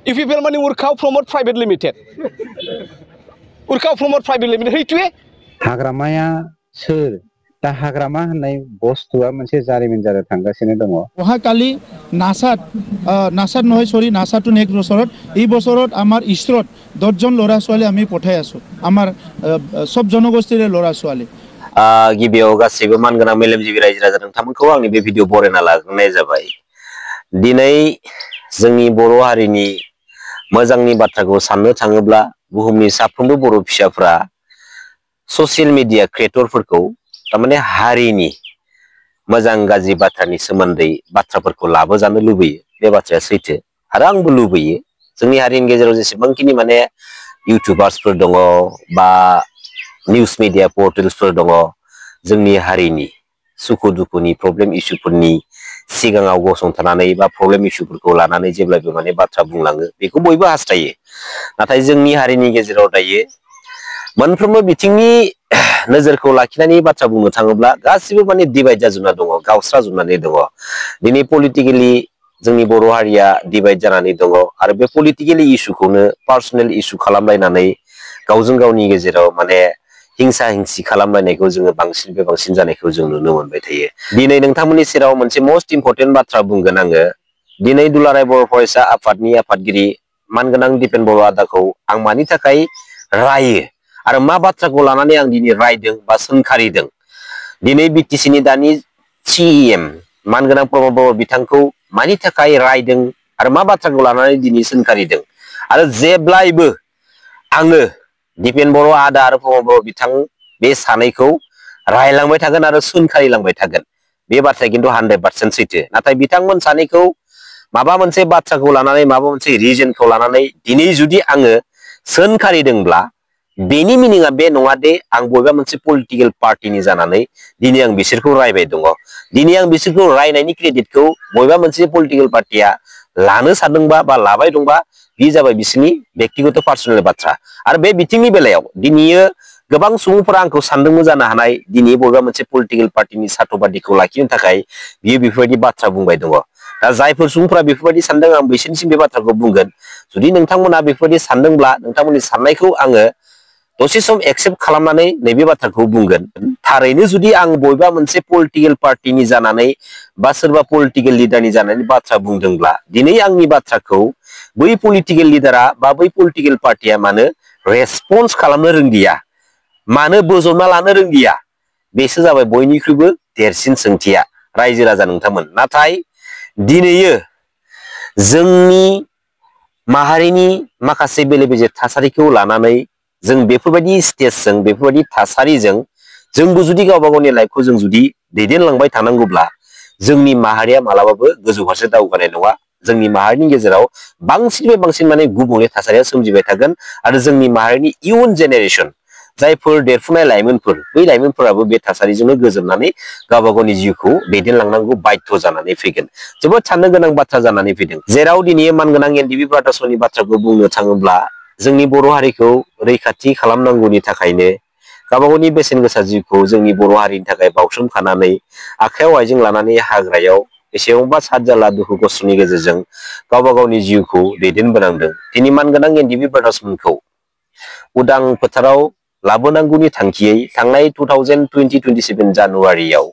इपिपिएल माने Urkhao promote private limited Urkhao promote private limited हैथुए हाग्रामाया सोर दा हाग्रामा होननाय बस्तुआ मोनसे जारिमिन जानो थांगासिनो दङ অহাকালি নাসাত নহয় সরি নাসাটো নেক্সট বছৰত এই বছৰত আমাৰ ইছৰত 10 জন ল'ৰা ছোৱালী আমি পঠাই আছো আমাৰ সব জনগোষ্ঠীৰে ল'ৰা ছোৱালী गिबियाव गासैबो मानगोनां मेलेमजिबि रायजो राजा नोंथांमोनखौ आंनि बे भिडिअ बरायना लाग्रोनाय जाबाय दिनै जोंनि बर' हारिनि मोजांनि बाथ्राखौ साननो थाङोब्ला बुहुमनि साफ्रोमबो बर' फिसाफ्रा ससियेल मिडिया क्रिएटरफोरखौ तारमाने हारिनि मोजां गाज्रि बाथ्रानि सोमोन्दै बाथ्राफोरखौ लाबोजानो लुबैयो बे बाथ्राया सैथो आरो आंबो लुबैयो जोंनि हारिनि गेजेराव जेसेबांखिनि माने इउटिउबार्सफोर दङ बा निउस मिडिया पर्टेल्सफोर दङ जोंनि हारिनि सुखु दुखुनि प्रब्लेम इस्युफोरनि सिगाङाव गसंथानानै बा प्रब्लेम इस्युफोरखौ लानानै जेब्लाबो माने बाथ्रा बुंलाङो बेखौ बयबो हास्थायो नाथाय जोंनि हारिनि गेजेराव दायो मोनफ्रोमबो बिथिंनि नोजोरखौ लाखिनानै बाथ्रा बुंनो थाङोब्ला गासिबो माने डिभाइड जाजोबना दङ गावस्रा जोबनानै दङ दिनै पलिटिकेलि जोंनि बर' हारिया डिभाइड जानानै दङ आरो बे पलिटिकेलि इस्युखौनो पार्सनेल इस्यु खालामलायनानै गावजों गावनि गेजेराव माने हिंसा हिंसि खालामलायनायखौ जोङो बांसिन जानायखौ जों नुनो मोनबाय थायो दिनै नोंथांमोननि सेराव मोनसे मोस्ट इम्पर्टेन्ट बाथ्रा बुंगोन आङो दिनै दुलाराय बर' फरायसा आफादनि आफादगिरि मानगोनां दिपेन बर' आदाखौ आं मानि थाखाय रायो आरो मा बाथ्राखौ लानानै आं दिनै रायदों बा सोंखारिदों दिनै बिटिसिनि दानि सिएम मानगोनां प्रमद बर' बिथांखौ मानि थाखाय रायदों आरो मा बाथ्राखौ लानानै दिनै सोंखारिदों आरो जेब्लायबो आङो दिपेन बर' आदा आरो प्रमद बर' बिथां बे सानैखौ रायलांबाय थागोन आरो सोंखारिलांबाय थागोन बे बाथ्राया खिन्थु 100% सैथो नाथाय बिथांमोन सानैखौ माबा मोनसे बाथ्राखौ लानानै माबा मोनसे रिजनखौ लानानै दिनै जुदि आङो सोंखारिदोंब्ला बेनि मिनिङा बे नङा दे आं बबेबा मोनसे पलिटिकेल पार्टिनि जानानै दिनै आं बिसोरखौ रायबाय दङ दिनै आं बिसोरखौ रायनायनि क्रेडिटखौ बबेबा मोनसे पलिटिकेल पार्टिया लानो सानदोंबा बा लाबाय दंबा बे जाबाय बिसोरनि व्यक्तिगत पार्सनेल बाथ्रा आरो बे बिथिंनि बेलायाव दिनै गोबां सुबुंफोरा आंखौ सानदोंबो जानो हानाय दिनै बबेबा मोनसे पलिटिकेल पार्टिनि सार्थबादिखौ लाखिनो थाखाय बियो बेफोरबायदि बाथ्रा बुंबाय दङ दा जायफोर सुबुंफोरा बेफोरबायदि सानदों आं बिसोरनिसिम बे बाथ्राखौ बुंगोन जुदि नोंथांमोना बेफोरबायदि सानदोंब्ला नोंथांमोननि साननायखौ आङो दसे सम एक्सेप्ट खालामनानै नैबे बाथ्राखौ बुंगोन थारैनो जुदि आं बबेबा मोनसे पलिटिकेल पार्टिनि जानानै बा सोरबा पलिटिकेल लिडारनि जानानै बाथ्रा बुंदोंब्ला दिनै आंनि बाथ्राखौ बै पलिटिकेल लिडारा बा बै पलिटिकेल पार्टिया मानो रेसपन्स खालामनो रोंदिया मानो बोजबना लानो रोंदिया बेसो जाबाय बयनिख्रुइबो देरसिन सोंथिया रायजो राजा नोंथांमोन नाथाय दिनैयो जोंनि माहारिनि माखासे बेले बेजे थासारिखौ लानानै जों बेफोरबायदि स्टेजजों बेफोरबायदि थासारिजों जोंबो जुदि गावबा गावनि लाइफखौ जों जुदि दैदेनलांबाय थानांगौब्ला जोंनि माहारिया मालाबाबो गोजौ फारसे दावगानाय नङा जोंनि माहारिनि गेजेराव बांसिननिफ्राय बांसिन माने गुबुंले थासारिया सोमजिबाय थागोन आरो जोंनि माहारिनि इयुन जेनेरेसन जायफोर देरफुनाय लाइमोनफोर बै लाइमोनफोराबो बे थासारिजोंनो गोजोननानै गावबा गावनि जिउखौ दैदेनलांनांगौ बाध्य जानानै फैगोन जोबोद साननो गोनां बाथ्रा जानानै फैदों जेराव दिनै मानगोनां एनडिबि ब्रादार्सनि बाथ्राखौ बुंनो थाङोब्ला जोंनि बर' हारिखौ रैखाथि खालामनांगौनि थाखायनो गावबा गावनि बेसेन गोसा जिउखौ जोंनि बर' हारिनि थाखाय बावसोमखानानै आखायाव आइजें लानानै हाग्रायाव बेसेबांबा साद जारला दुखु खस्थ'नि गेजेरजों गावबा गावनि जिउखौ दैदेनबोनांदों दिनै मानगोनां एनडिबि ब्रादार्समोनखौ उदां फोथाराव लाबोनांगौनि थांखियै थांनाय 2027 जानुवारियाव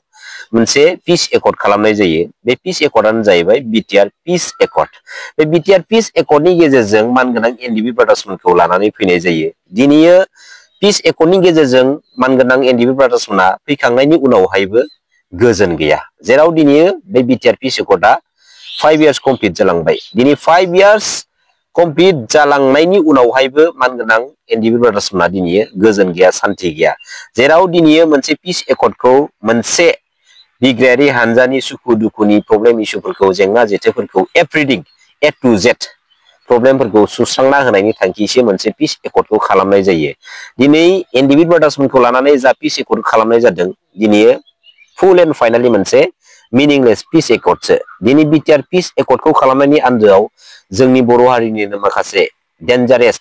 मोनसे पिस एकर्ड खालामनाय जायो बे पिस एकर्डआनो जाहैबाय बिटिआर पिस एकर्ड बे बिटिआर पिस एकर्डनि गेजेरजों मानगोनां एनडिबि ब्रादार्समोनखौ लानानै फैनाय जायो दिनै पिस एकर्डनि गेजेरजों मानगोनां एनडिबि ब्रादार्समोना फैखांनायनि उनावहायबो गोजोन गैया जेराव दिनै बे बिटिआर पिस एकर्डआ 5 इयार्स कमप्लिट जालांबाय दिनै 5 इयार्स कमप्लिट जालांनायनि उनावहायबो मानगोनां एनडिबि ब्रादार्समोना दिनै गोजोन गैया सान्थि गैया जेराव दिनै मोनसे पिस एकर्डखौ मोनसे बिग्रायारि हानजानि सुखु दुखुनि प्रब्लेम इस्युफोरखौ जेंना जेथोफोरखौ एभ्रिथिं ए टु जेड प्रब्लेमफोरखौ सुस्रांना होनायनि थांखिसो मोनसे पिस एकर्डखौ खालामनाय जायो दिनै एनडिबि ब्रादार्समोनखौ लानानै जा पिस एकर्ड खालामनाय जादों दिनै फुल एन्ड फाइनालि मोनसे मिनिंलेस पिस एकर्डसो दिनै बिटिआर पिस एकर्डखौ खालामनायनि आन्दोआव जोंनि बर' हारिनिनो माखासे डेन्जारेस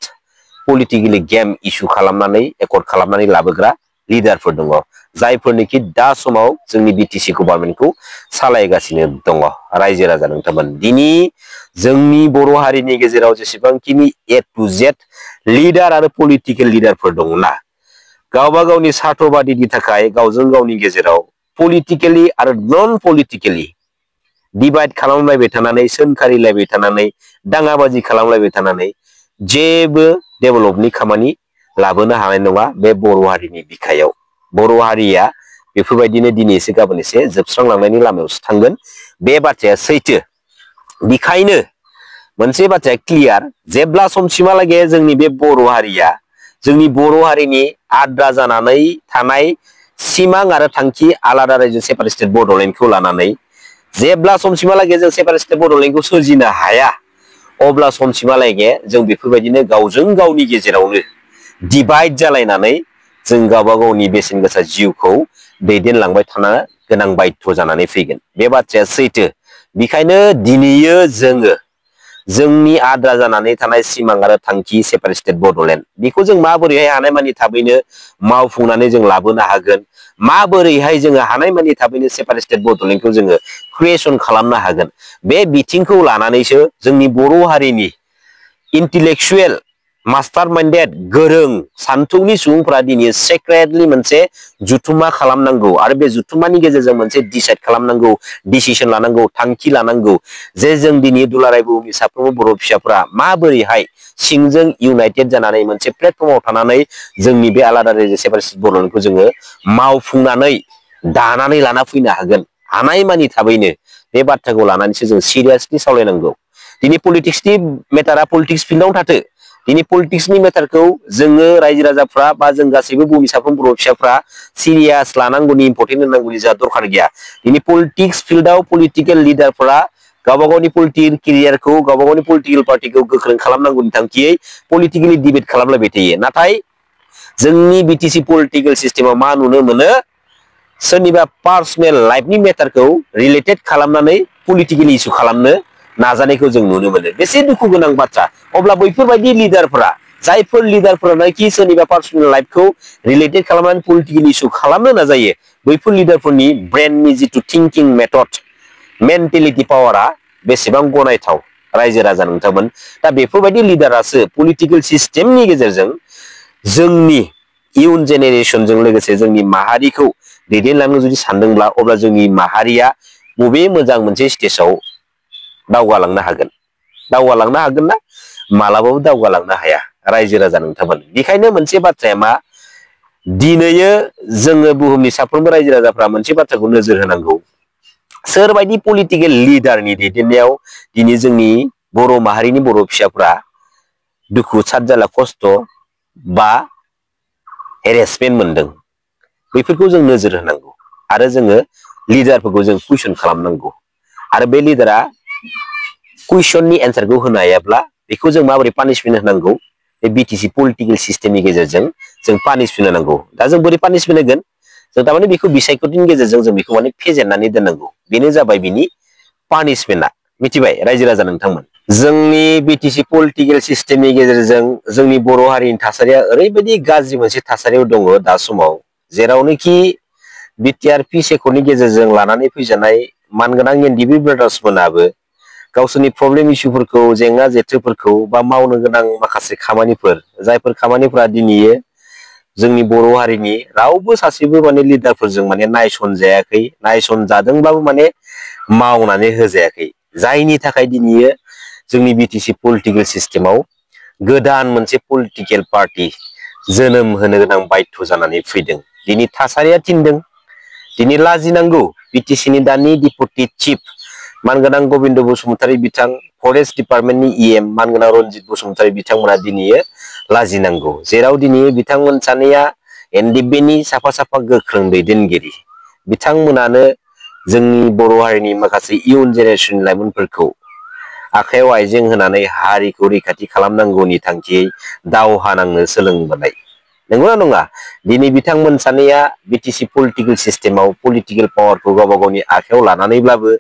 पलिटिकेलि गेम इस्यु खालामनानै एकर्ड खालामनानै लाबोग्रा लिडारफोर दङ जायफोरनिखि दा समाव जोंनि बिटिसि गभर्नमेन्टखौ सालायगासिनो दङ रायजो राजा नोंथांमोन दिनै जोंनि बर' हारिनि गेजेराव जेसेबांखिनि ए टु जेड लिडार आरो पलिटिकेल लिडारफोर दङना गावबा गावनि सार्थबादिनि थाखाय गावजों गावनि गेजेराव पलिटिकेलि आरो नन पलिटिकेलि डिभाइड खालामलायबाय थानानै सोंखारिलायबाय थानानै दाङाबाजि खालामलायबाय थानानै जेबो डेभेलपनि खामानि लाबोनो हानाय नङा बे बर' हारिनि बिखायाव बर' हारिया बेफोरबायदिनो दिनै एसे गाबोन एसे जोबस्रांलांनायनि लामायावसो थांगोन बे बाथ्राया सैथो बेखायनो मोनसे बाथ्राया क्लियार जेब्ला समसिमहालागै जोंनि बे बर' हारिया जोंनि बर' हारिनि आद्रा जानानै थानाय सिमां आरो थांखि आलादा रायजो सेपारेट स्टेट बड'लेण्डखौ लानानै जेब्ला समसिमहालागै जों सेपारेट स्टेट बड'लेण्डखौ सोरजिनो हाया अब्ला समसिमहालागै जों बेफोरबायदिनो गावजों गावनि गेजेरावनो डिभाइड जालायनानै जों गावबा गावनि बेसेन गोसा जिउखौ दैदेनलांबाय थानो गोनां बाध्य जानानै फैगोन बे बाथ्राया सैथो बेखायनो दिनैयो जोङो जोंनि आद्रा जानानै थानाय सिमां आरो थांखि सेपारेट स्टेट बड'लेण्ड बेखौ जों माबोरैहाय हानायमानि थाबैनो मावफुंनानै जों लाबोनो हागोन माबोरैहाय जोङो हानायमानि थाबैनो सेपारेट स्टेट बड'लेण्डखौ जोङो क्रिएसन खालामनो हागोन बे बिथिंखौ लानानैसो जोंनि बर' हारिनि इन्टेलेक्सुवेल मास्टार माइन्डेड गोरों सान्थौनि सुबुंफोरा दिनै सेक्रेटलि मोनसे जुथुमा खालामनांगौ आरो बे जुथुमानि गेजेरजों मोनसे डिसाइड खालामनांगौ डिसिसन लानांगौ थांखि लानांगौ जे जों दिनै दुलाराय बुहुमनि साफ्रोमबो बर' फिसाफोरा माबोरैहाय सिंजों इउनाइटेड जानानै मोनसे प्लेटफर्माव थानानै जोंनि बे आलादा रायजो सेपारेट स्टेट बड'लेण्डखौ जोङो मावफुंनानै दानानै लाना फैनो हागोन हानायमानि थाबैनो बे बाथ्राखौ लानानैसो जों सिरियासलि सावरायनांगौ दिनै पलिटिक्सनि मेटारा पलिटिक्स फिल्डआवनो थाथो दिनै पलिटिक्सनि मेटारखौ जोङो रायजो राजाफ्रा बा जों गासैबो बुहुमनि साफ्रोम बर' फिसाफ्रा सिरियास लानांगौनि इम्परटेन्ट होनांगौनि जा दरखार गैया दिनै पलिटिक्स फिल्डआव पलिटिकेल लिडारफोरा गावबा गावनि पलिटिकेल केरियारखौ गावबा गावनि पलिटिकेल पार्टिखौ गोख्रों खालामनांगौनि थांखियै पलिटिकेलि डिबेट खालामलायबाय थायो नाथाय जोंनि बिटिसि पलिटिकेल सिस्टेमाव मा नुनो मोनो सोरनिबा पार्सनेल लाइफनि मेटारखौ रिलेटेड खालामनानै पलिटिकेल इस्यु खालामनो नाजानायखौ जों नुनो मोनो बेसे दुखु गोनां बाथ्रा अब्ला बैफोरबायदि लिडारफोरा जायफोर लिडारफोरानोखि सोरनिबा पार्सनेल लाइफखौ रिलेटेड खालामनानै पलिटिकेल इस्यु खालामनो नाजायो बैफोर लिडारफोरनि ब्रेननि जिथु थिंकिं मेथड मेन्टेलिटि पावारा बेसेबां गनायथाव रायजो राजा नोंथांमोन दा बेफोरबायदि लिडारासो पलिटिकेल सिस्टेमनि गेजेरजों जोंनि इयुन जेनेरेसनजों लोगोसे जोंनि माहारिखौ दैदेनलांनो जुदि सानदोंब्ला अब्ला जोंनि माहारिया बबे मोजां मोनसे स्टेजाव दावगालांनो हागोन ना मालाबाबो दावगालांनो हाया रायजो राजा नोंथांमोन बेखायनो मोनसे बाथ्राया मा दिनैयो जोङो बुहुमनि साफ्रोमबो रायजो राजाफ्रा मोनसे बाथ्राखौ नोजोर होनांगौ सोरबायदि पलिटिकेल लिडारनि दैदेननायाव दिनै जोंनि बर' माहारिनि बर' फिसाफ्रा दुखु सात जाला खस्थ' बा हेरेसमेन्ट मोनदों बैफोरखौ जों नोजोर होनांगौ आरो जोङो लिडारफोरखौ जों कुइसन खालामनांगौ आरो बे लिडारा कुइसननि एन्सारखौ होनो हायाब्ला बेखौ जों माबोरै पानिशमेन्ट होनांगौ बे बिटिसि पलिटिकेल सिस्टेमनि गेजेरजों जों पानिशमेन्ट होनांगौ दा जों बोरै पानिशमेन्ट होगोन जों थारमाने बेखौ बिसायख'थिनि गेजेरजों जों बेखौ माने फेजेननानै दोननांगौ बेनो जाबाय बिनि पानिशमेन्टआ मिथिबाय रायजो राजा नोंथांमोन जोंनि बिटिसि पलिटिकेल सिस्टेमनि गेजेरजों जोंनि बर' हारिनि थासारिया ओरैबायदि गाज्रि मोनसे थासारियाव दङ दा समाव जेरावनोखि बिटिआर पि सेक्टरनि गेजेरजों लानानै फैजानाय मानगोनां एनडिबि ब्रादार्समोनाबो गावसोरनि प्रब्लेम इस्युफोरखौ जेंना जेथोफोरखौ बा मावनो गोनां माखासे खामानिफोर जायफोर खामानिफोरा दिनैयो जोंनि बर' हारिनि रावबो सासेबो माने लिडारफोरजों माने नायसनजायाखै नायसनजादोंब्लाबो माने मावनानै होजायाखै जायनि थाखाय दिनैयो जोंनि बिटिसि पलिटिकेल सिस्टेमाव गोदान मोनसे पलिटिकेल पार्टि जोनोम होनो गोनां बाध्य जानानै फैदों दिनै थासारिया थिनदों दिनै लाजिनांगौ बिटिसिनि दानि डिपुटि चिफ मानगोनां गबिन्द बसुमतारी बिथां फरेस्ट डिपार्टमेन्टनि इएम मानगोनां रनजित बसुमतारी बिथांमोना दिनैयो लाजिनांगौ जेराव दिनै बिथांमोन सानैया एनडिबिनि साफा साफा गोख्रों दैदेनगिरि बिथांमोनानो जोंनि बर' हारिनि माखासे इयुन जेनेरेसन लाइमोनफोरखौ आखायाव आइजें होनानै हारिखौ रैखाथि खालामनांगौनि थांखियै दावहा नांनो सोलोंबोनाय नंगौना नङा दिनै बिथांमोन सानैया बिटिसि पलिटिकेल सिस्टेमाव पलिटिकेल पावारखौ गावबा गावनि आखायाव लानानैब्लाबो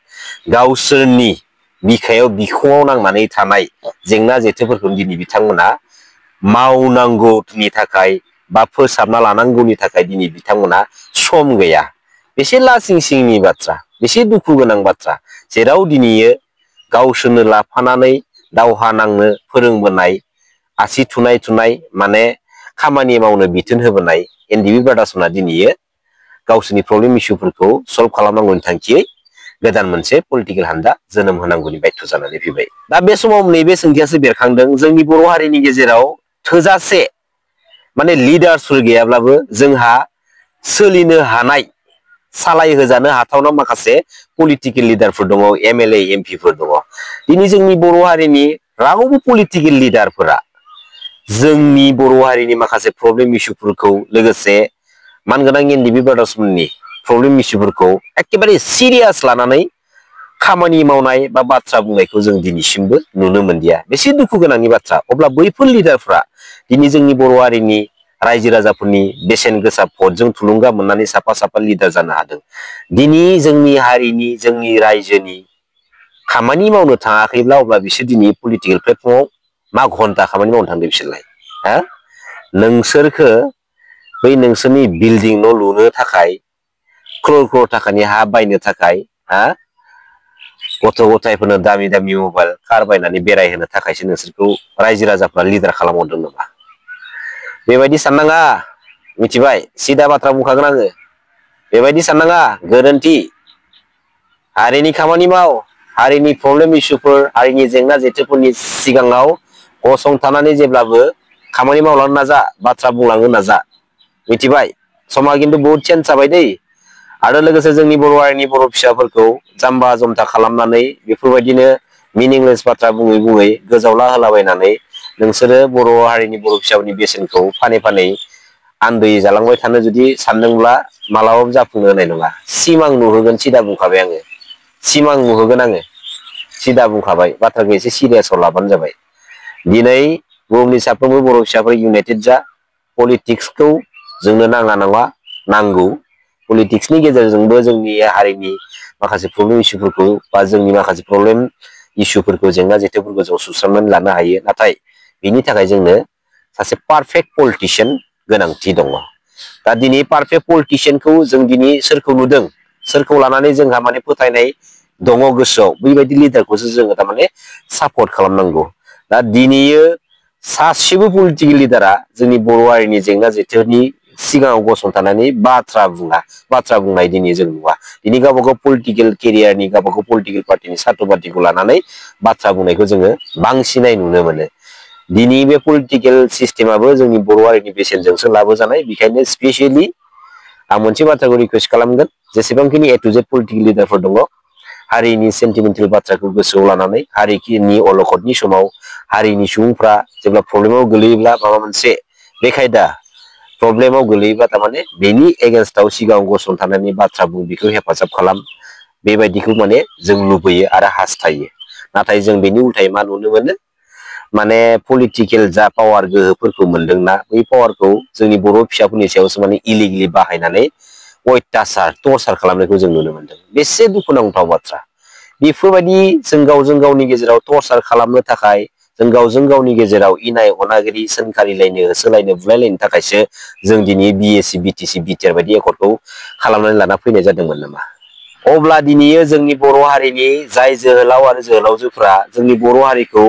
गावसोरनि बिखायाव बिखुङाव नांनानै थानाय जेंना जेथोफोरखौ दिनै बिथांमोना मावनांगौनि थाखाय बा फोसाबना लानांगौनि थाखाय दिनै बिथांमोना सम गैया बेसे लासिं सिंनि बाथ्रा बेसे दुखु गोनां बाथ्रा जेराव दिनैयो गावसोरनो लाफानानै दावहा नांनो फोरोंबोनाय आसि थुनाय माने खामानि मावनो बिथोन होबोनाय एनडिबि ब्रादार्समोना दिनैयो गावसोरनि प्रब्लेम इस्युफोरखौ सल्भ खालामनांगौनि थांखियै गोदान मोनसे पलिटिकेल हान्जा जोनोम होनांगौनि बायथ' जानानै फैबाय दा बे समाव नैबे सोंथियासो बेरखांदों जोंनि बर' हारिनि गेजेराव थोजासे माने लिडार्सफोर गैयाब्लाबो जोंहा सोलिनो हानाय सालाय होजानो हाथावना माखासे पलिटिकेल लिडारफोर दङ एमएलए एमपिफोर दङ दिनै जोंनि बर' हारिनि रावबो पलिटिकेल लिडारफोरा जोंनि बर' हारिनि माखासे प्रब्लेम इस्युफोरखौ लोगोसे मानगोनां एनडिबि ब्रादार्समोननि प्रब्लेम इस्युफोरखौ एकेबारे सिरियास लानानै खामानि मावनाय बा बाथ्रा बुंनायखौ जों दिनैसिमबो नुनो मोनदिया बेसे दुखु गोनांनि बाथ्रा अब्ला बैफोर लिडारफ्रा दिनै जोंनि बर' हारिनि रायजो राजाफोरनि बेसेन गोसा भटजों थुलुंगा मोननानै साफा साफा लिडार जानो हादों दिनै जोंनि हारिनि जोंनि रायजोनि खामानि मावनो थाङाखैब्ला अब्ला बिसोर दिनै पलिटिकेल प्लेटफर्मआव मा घन्टा खामानि मावनो थांदों बिसोरलाय हा नोंसोरखो बै नोंसोरनि बिल्डिं न' लुनो थाखाय क्रर क्रर थाखानि हा बायनो थाखाय हा गथ' गथायफोरनो दामि दामि मबाइल कार बायनानै बेरायहोनो थाखायसो नोंसोरखौ रायजो राजाफ्रा लिडार खालामहरदों नामा बेबायदि साननाङा मिथिबाय सिदा बाथ्रा बुंखागोन आङो बेबायदि साननाङा गोरोन्थि हारिनि खामानि माव हारिनि प्रब्लेम इस्युफोर हारिनि जेंना जेथोफोरनि सिगाङाव गसंथानानै जेब्लाबो खामानि मावलांनो नाजा बाथ्रा बुंलांनो नाजा मिथिबाय समा खिन्थु बहुत चेन्ज जाबाय दै आरो लोगोसे जोंनि बर' हारिनि बर' फिसाफोरखौ जाम्बा जमथा खालामनानै बेफोरबायदिनो मिनिंलेस बाथ्रा बुङै बुङै गोजावला होलाबायनानै नोंसोरो बर' हारिनि बर' फिसाफोरनि बेसेनखौ फानै फानै आन्दैयै जालांबाय थानो जुदि सानदोंब्ला मालाबाबो जाफुंनो होनाय नङा सिमां नुहोगोन सिदा बुंखाबाय आङो सिमां नुहोगोन आङो सिदा बुंखाबाय बाथ्राखौ एसे सिरियासआव लाबानो जाबाय दिनै बुहुमनि साफ्रोमबो बर' फिसाफोर इउनाइटेड जा पलिटिक्सखौ जोंनो नाङा नङा नांगौ पलिटिक्सनि गेजेरजोंबो जोंनि हारिनि माखासे प्रब्लेम इस्युफोरखौ बा जोंनि माखासे प्रब्लेम इस्युफोरखौ जेंना जेथोफोरखौ जों सुस्रांनानै लानो हायो नाथाय बिनि थाखाय जोंनो सासे पारफेक्ट पलिटिशियान गोनांथि दङ दा दिनै पारफेक्ट पलिटिशियानखौ जों दिनै सोरखौ नुदों सोरखौ लानानै जोंहा माने फोथायनाय दङ गोसोआव बेबायदि लिडारखौसो जोङो थारमाने सापर्ट खालामनांगौ दा दिनैयो सासेबो पलिटिकेल लिडारा जोंनि बर' हारिनि जेंना जेथोनि सिगाङाव गसंथानानै बाथ्रा बुंनाय दिनै जों नुवा दिनै गावबा गाव पलिटिकेल केरियारनि गावबा गाव पलिटिकेल पार्टिनि सार्थ पार्टिखौ लानानै बाथ्रा बुंनायखौ जोङो बांसिनै नुनो मोनो दिनै बे पलिटिकेल सिस्टेमाबो जोंनि बर' हारिनि बेसेनजोंसो लाबोजानाय बेखायनो स्पेसियेलि आं मोनसे बाथ्राखौ रिकुवेस्ट खालामगोन जेसेबांखिनि ए टु जेड पलिटिकेल लिडारफोर दङ हारिनि सेन्टिमेन्टेल बाथ्राखौ गोसोआव लानानै हारिनि अलखदनि समाव हारिनि सुबुंफ्रा जेब्ला प्रब्लेमाव गोलैयोब्ला माबा मोनसे बेखायदा प्रब्लेमाव गोलैयोब्ला थारमाने बेनि एगेन्स्टआव सिगाङाव गसंथानानै बाथ्रा बुं बेखौ हेफाजाब खालाम बेबायदिखौ माने जों लुबैयो आरो हास्थायो नाथाय जों बेनि उल्थायै मा नुनो मोनो माने पलिटिकेल जा पावार गोहोफोरखौ मोनदोंना बै पावारखौ जोंनि बर' फिसाफोरनि सायावसो माने इलिगेलि बाहायनानै अयथासार टर्चार खालामनायखौ जों नुनो मोनदों बेसे दुखुनांथाव बाथ्रा बेफोरबायदि जों गावजों गावनि गेजेराव टर्चार खालामनो थाखाय जों गावजों गावनि गेजेराव इनाय अनागिरि सोंखारिलायनो होसोलायनो बुलायलायनो थाखायसो जों दिनै बिएसि बिटिसि बिटिआर बायदि एकर्डखौ खालामनानै लाना फैनाय जादोंमोन नामा अब्ला दिनैयो जोंनि बर' हारिनि जाय जोहोलाव आरो जोहोलावजोफ्रा जोंनि बर' हारिखौ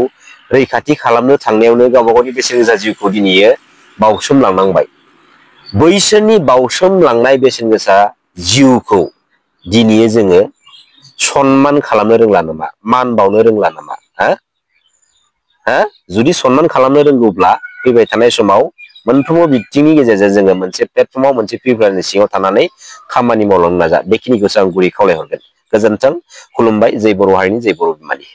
रैखाथि खालामनो थांनायावनो गावबा गावनि बेसेन गोसा जिउखौ दिनैयो बावसोमलांनांबाय बैसोरनि बावसोमलांनाय बेसेन गोसा जिउखौ दिनैयो जोङो सनमान खालामनो रोंला नामा मान बावनो रोंला नामा जुदि सनमान खालामनो रोंगौब्ला फैबाय थानाय समाव मोनफ्रोमबो बिथिंनि गेजेरजों जोङो मोनसे प्लेटफर्माव मोनसे प्रिभिलेजनि सिङाव थानानै खामानि मावलांनो नाजा बेखिनिखौसो आं गुरै खावलायहरगोन गोजोन्थों खुलुमबाय जै बर' हारिनि जै बर' बिमानि